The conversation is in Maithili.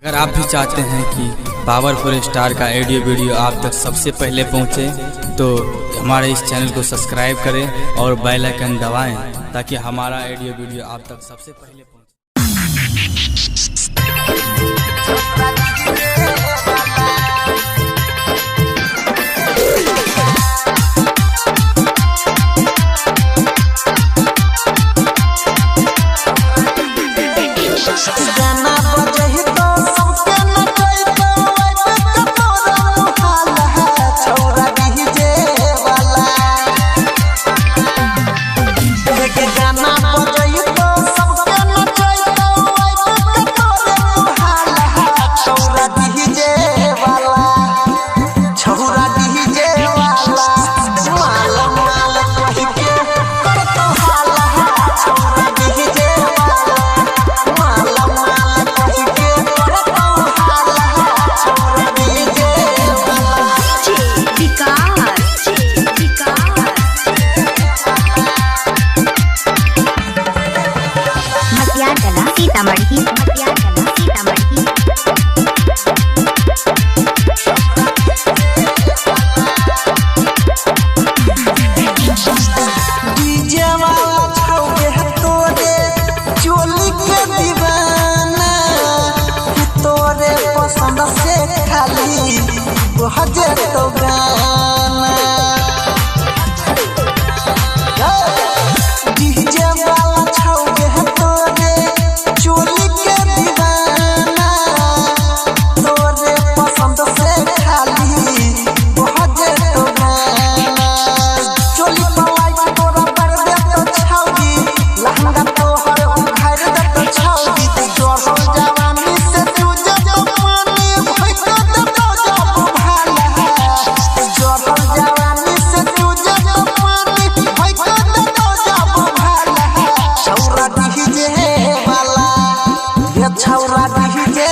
अगर आप भी चाहते हैं कि पावरफुल स्टार का ऑडियो वीडियो आप तक सबसे पहले पहुंचे, तो हमारे इस चैनल को सब्सक्राइब करें और बेल आइकन दबाएं ताकि हमारा ऑडियो वीडियो आप तक सबसे पहले पहुंचे। गाना बजही तो सबके नचैतो, आइबे के तोरा मुहाला छौरा डीजे वाला। के गाना बजही तो सबके नचैतो, आइबे के तोरा मुहाला छौरा डीजे वाला, छौरा डीजे वाला। माल माल कहि के करतो हाला छौरा डीजे वाला, माल माल कहि के करतो हाला छौरा डीजे वाला। विकास मटियागला सीतामढ़ी, मटियागला सीतामढ़ी। डीजे वाला छौके तोरे चोली के दीवाना, तोरे पसंद से खाली बजे तो गाना। डीजे वाला छौके तोरे चोली के दीवाना, तोरे पसंद से खाली बजे तो गाना। चोली पलाई तोरा पर दे तो छौरी, लहंगा तोहर उखाड़ दे तो छौरी। चढ़ल जवानी से तुझे तो पानी भइत दे तो जब भाला, चढ़ल जवानी से तुझे तो पानी भइत दे तो जब भाला। छौरा डीजे वाला, ये छौरा डीजे